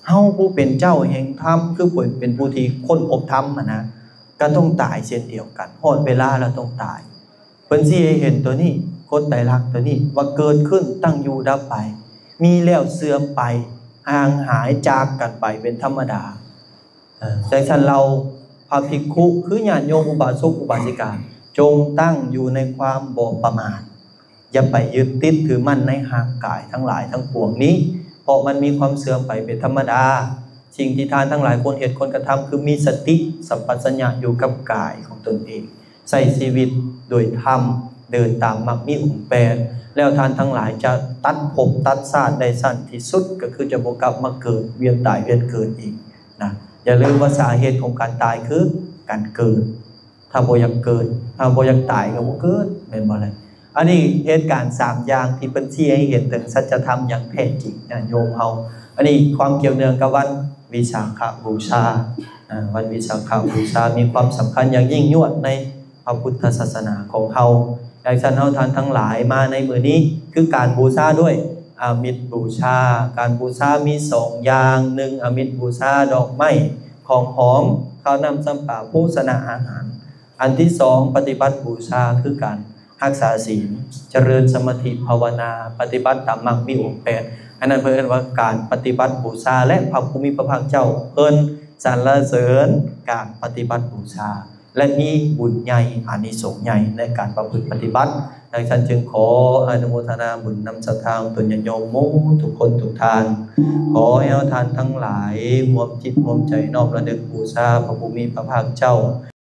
ເຮົາຜູ້ເປັນເຈົ້າແຫ່ງທຳ ຄືເພິ່ນເປັນຜູ້ທີ່ຄົ້ນພົບທຳຫັ້ນນະ ກໍຕ້ອງຕາຍເຊັ່ນດຽວກັນ ຮອດເວລາແລ້ວຕ້ອງຕາຍ ເພິ່ນຊີ້ໃຫ້ເຫັນໂຕນີ້ ກົດໄຕລັກໂຕນີ້ ວ່າເກີດຂຶ້ນ ຕັ້ງຢູ່ ດັບໄປ ມີແລ້ວເສື່ອມໄປ ຫ່າງຫາຍຈາກກັນໄປເປັນທຳມະດາ. ເອີ ຈັ່ງຊັ້ນເຮົາ ພະພິກຂຸ ຄືຍາດໂຍມ ອຸບາສົກ ອຸບາສິກາ ຈົ່ງຕັ້ງຢູ່ໃນຄວາມບໍ່ປະໝາດ. ຢ່າໄປຍຶດຕິດຖືໝັ້ນໃນຮ່າງກາຍທັງຫຼາຍທັງປວງນີ້ ເພາະມັນມີຄວາມເສື່ອມໄປເປັນທຳມະດາ. ສິ່ງທີ່ທ່ານທັງຫຼາຍຄວນເຮັດຄວນກະທຳ ຄືມີສະຕິສຳປະຊັນຍະຢູ່ກັບກາຍຂອງຕົນເອງ, ໃຊ້ຊີວິດໂດຍທຳ, ເດີນຕາມມັກມີອົງແປດ ແລ້ວທ່ານທັງຫຼາຍຈະຕັດພົບຕັດຊາດໄດ້ສັ້ນທີ່ສຸດ ກໍຄືຈະບໍ່ກັບມາເກີດ ວຽນຕາຍວຽນເກີດອີກນະ. ຢ່າລືມວ່າສາເຫດຂອງການຕາຍຄືການເກີດ. ຖ້າບໍ່ຢາກເກີດ ຖ້າບໍ່ຢາກຕາຍກໍບໍ່ເກີດ ແມ່ນບໍ່ລະ? ອັນນີ້ເຫດການສາມຢ່າງທີ່ເພິ່ນຊີ້ໃຫ້ເຫັນເຖິງສັດຈະທຳຢ່າງແທ້ຈິງ ຍາດໂຍມເຮົາ. ອັນນີ້ຄວາມກ່ຽວເນື່ອງກັບວັນວິສາຂະບູຊາ. ອາ ວັນວິສາຂະບູຊາມີຄວາມສຳຄັນຢ່າງຍິ່ງຍວດໃນພະພຸດທະສາສະໜາຂອງເຮົາ. ດັ່ງຊັ້ນເຮົາທ່ານທັງຫຼາຍມາໃນມື້ນີ້ ຄືການບູຊາດ້ວຍອາມິດບູຊາ. ການບູຊາມີສອງຢ່າງ, ໜຶ່ງ ອາມິດບູຊາດອກໄມ້ ຂອງຫອມ, ເຂົ້ານ້ຳຊຳປາ, ໂພຊະນະອາຫານ. ອັນທີສອງ ປະຕິບັດບູຊາ ຄືການຮັກສາສິນ, ຈະເລີນສະມາທິພາວະນາ, ປະຕິບັດຕາມມັກມີອົງແປດ. ອັນນັ້ນເພິ່ນເອີ້ນວ່າການປະຕິບັດບູຊາ ແລະ ພະຜູ້ມີພະພາກເຈົ້າເພິ່ນສັນລະເສີນການປະຕິບັດບູຊາ ແລະ ມີບຸນໃຫຍ່ ອານິສົງໃຫຍ່ໃນການປະພຶດປະຕິບັດ. ດັ່ງຊັ້ນຈຶ່ງຂໍອະນຸໂມທະນາບຸນນຳສັດທາຂອງຕົນຍາດໂຍມໝົດທຸກຄົນທຸກທ່ານ. ຂໍໃຫ້ເຮົາທ່ານທັງຫຼາຍຮ່ວມຈິດຮ່ວມໃຈນ້ອມລະນຶກບູຊາພະຜູ້ມີພະພາກເຈົ້າ.